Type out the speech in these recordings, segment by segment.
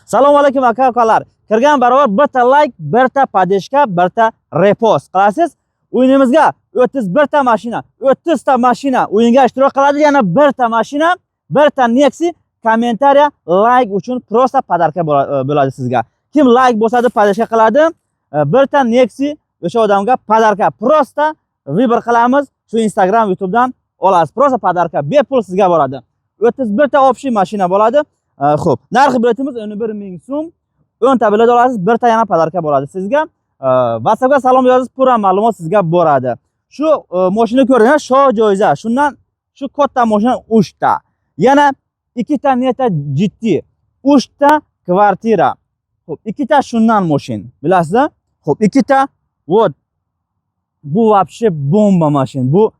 Assalomu alaykum, aka ukalar. Kirgan barobar bitta layk, birta поддержка, birta repost qilasiz. O'yinimizga 31 ta mashina, 30 ta mashina o'yinga ishtirok qiladi. Yana birta mashina, birta Nexi комментария, layk uchun просто подарка bo'ladi sizga. Kim layk bosadi, поддержка qiladi, birta Nexi o'sha odamga подарка. Просто выбор qilamiz. Shu Instagram, YouTubedan olasiz. Просто подарка bepul sizga boradi. 31 ta общий mashina bo'ladi. Xo'p, narxi biletimiz 11 ming so'm. 10 ta bilet olasiz, birta yana подарка bo'ladi sizga. WhatsAppga salom yozib, purra ma'lumot sizga boradi. Shu mashina ko'rdingiz, shoh joiza. Shundan shu katta mashina 3 ta. Yana ikkita Neta GT, 3 ta kvartira. Xo'p, ikkita shundan mashina. Bilasizmi? Xo'p, ikkita, вот, bu вообще bomba mashina. Bu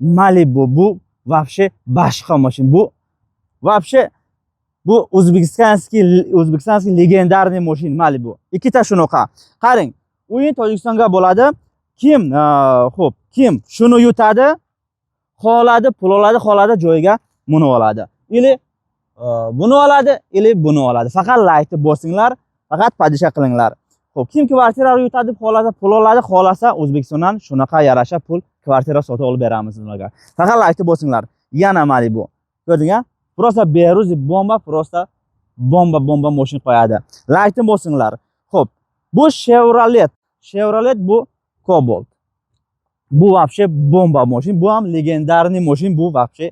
Malibu, bu вообще boshqa mashina. Bu вообще bu узбекистанский легендарный mashina Malibu. Ikkita shunaqa. Qarang, o'yin Tojikistonga bo'ladi. Kim, xo'p, kim shuni yutadi, xohladi pul oladi, xohladi joyiga buni oladi. Или buni oladi, или buni oladi. Faqat laykni bosinglar, faqat поддержка qilinglar. Xo'p, kim kvartirani yutadi, xohlasa pul oladi, xohlasa O'zbekistondan shunaqa yarasha pul kvartira sotib olib beramiz ularga. Faqat laykni bosinglar. Yana Malibu. Ko'rdingmi? Просто Beruzi bomba, просто bomba bomba mashina qo'yadi. Laykni bosinglar. Xo'p, bu Chevrolet. Chevrolet bu Cobalt. Bu вообще bomba mashina. Bu ham легендарный mashina. Bu вообще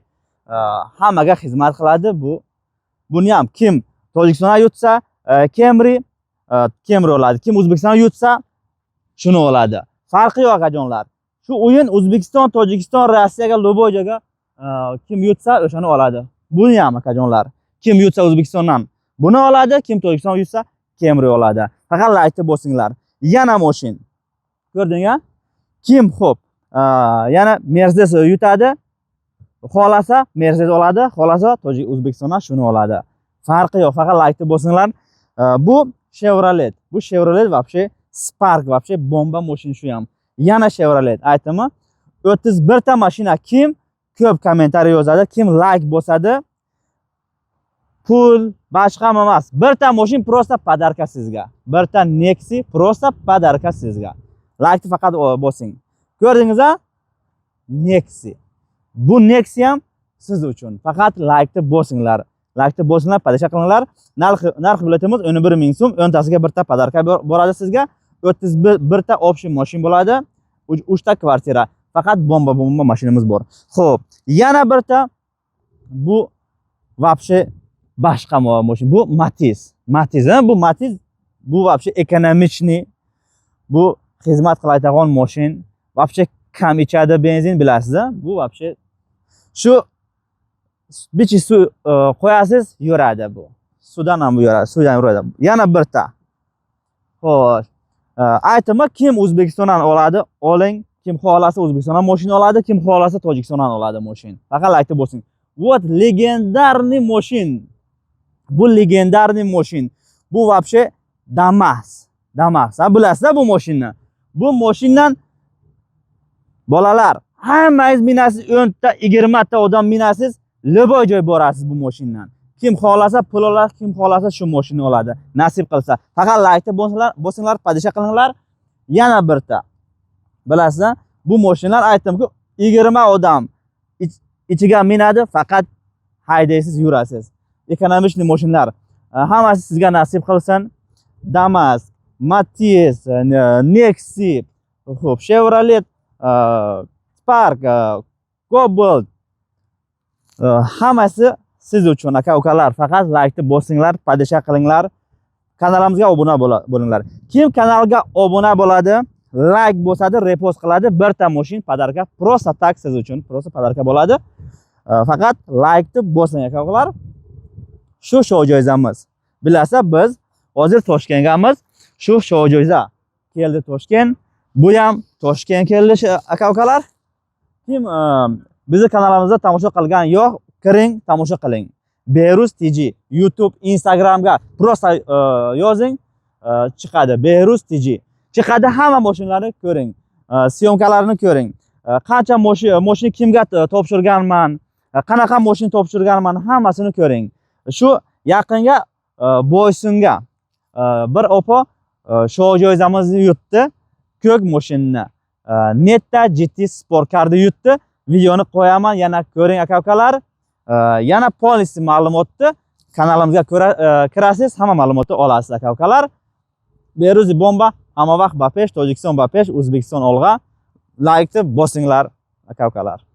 hammaga xizmat qiladi. Bu buni ham kim Tojikistonda yutsa, Camry, Camry oladi. Kim O'zbekistonda yutsa, shuni oladi. Farqi yo'q, akajonlar. Shu o'yin O'zbekiston, Tojikiston, Rossiyaga, любой joyga kim yutsa, o'shani oladi. Buni ham, akajonlar. Kim yutsa O'zbekistondan buni oladi, kim Tojikiston yutsa, Camry oladi. Faqat laykni bosinglar. Yana mashina. Ko'rdingmi? Kim, xo'p, yana Mercedes yutadi. Xohlasa Mercedes oladi, xohlasa Tojik O'zbekistondan shuni oladi. Farqi yo'q, faqat laykni bosinglar. Bu Chevrolet. Bu Chevrolet вообще Spark, вообще bomba mashina shu ham. Yana Chevrolet aytdimmi? 31 ta mashina, kim ko'p комментарий yozadi, kim layk bosadi, pul boshqa emas. Birta mashina просто подарка sizga. Birta Nexi просто подарка sizga. Laykni faqat bosing. Ko'rdingiz a? Nexi. Bu Nexi ham siz uchun. Faqat laykni bosinglar. Laykni bosinglar, поддержка qilinglar. Narxi biletimiz 11 ming so'm. 10 tasiga birta подарка boradi sizga. 31 ta общий mashina bo'ladi. 3 ta kvartira. Faqat bomba bomba mashinamiz bor. Xo'p, yana birta, bu вообще boshqa mashina. Bu Matiz. Matiz, ha? Bu Matiz, bu вообще экономичный, bu xizmat qiladigan mashina. Вообще kam ichadi benzin, bilasiz, ha? Bu вообще shu bichi suv qo'yasiz, yuradi bu. Suvdan ham bu yuradi, suvdan yuradi. Yana birta. Xo'sh. Aytimi, kim O'zbekistondan oladi, oling. Kim xohlasa O'zbekistondan mashina oladi, kim xohlasa Tojikistondan oladi mashina. Faqat laykni bosing. Вот легендарный mashina. Bu легендарный mashina. Bu вообще Damas. Damas. Ha, bilasizlar bu mashinani. Bu mashinadan, bolalar, hammangiz minasiz, 10 ta, 20 ta odam minasiz, любой joy borasiz bu mashinadan. Kim xohlasa pul oladi, kim xohlasa shu mashinani oladi. Nasib qilsa. Faqat laykni bosinglar, bosinglar, поддержка qilinglar. Yana birta. Bilasizlar, bu mashinalar, aytdimku, 20 odam ichiga minadi, faqat haydaysiz, yurasiz. Экономичный mashinalar. Hammasi sizga nasib qilsin. Damas, Matiz, Nexi, xo'p, Chevrolet Spark, Cobalt, hammasi siz uchun, aka ukalar. Faqat laykni bosinglar, поддержка qilinglar. Kanalimizga obuna bo'linglar. Kim kanalga obuna bo'ladi, layk bosadi, repost qiladi, birta mashina подарка просто так siz uchun, просто подарка bo'ladi. Faqat laykni bosing, aka ukalar. Shu shou joizamiz. Bilasa, biz hozir Toshkentgamiz. Shu shou joiza keldi Toshkent. Bu ham Toshkent keldi, aka ukalar. Kim bizni kanalimizda tomosha qilgan yo'q, kiring, tomosha qiling. Behruz TG YouTube, Instagramga просто yozing, chiqadi Behruz TG. Chiqadi, hamma mashinalarni ko'ring. Съёмка larni ko'ring. Qancha mashina kimga topshirganman, qanaqa mashina topshirganman, hammasini ko'ring. Shu yaqinga Boysunga bir opa shou joizamizni yutdi. Ko'k mashinani, Netta GT Sport Carni yutdi. Videoni qo'yaman, yana ko'ring, aka ukalar. Yana полностью ma'lumotni kanalimizga ko'ra kirasiz, hamma ma'lumotni olasiz, aka ukalar. Beruzi bomba, hamma vaqt ba pesh, Tojikiston ba pesh, O'zbekiston olg'a. Laykni bosinglar, aka ukalar.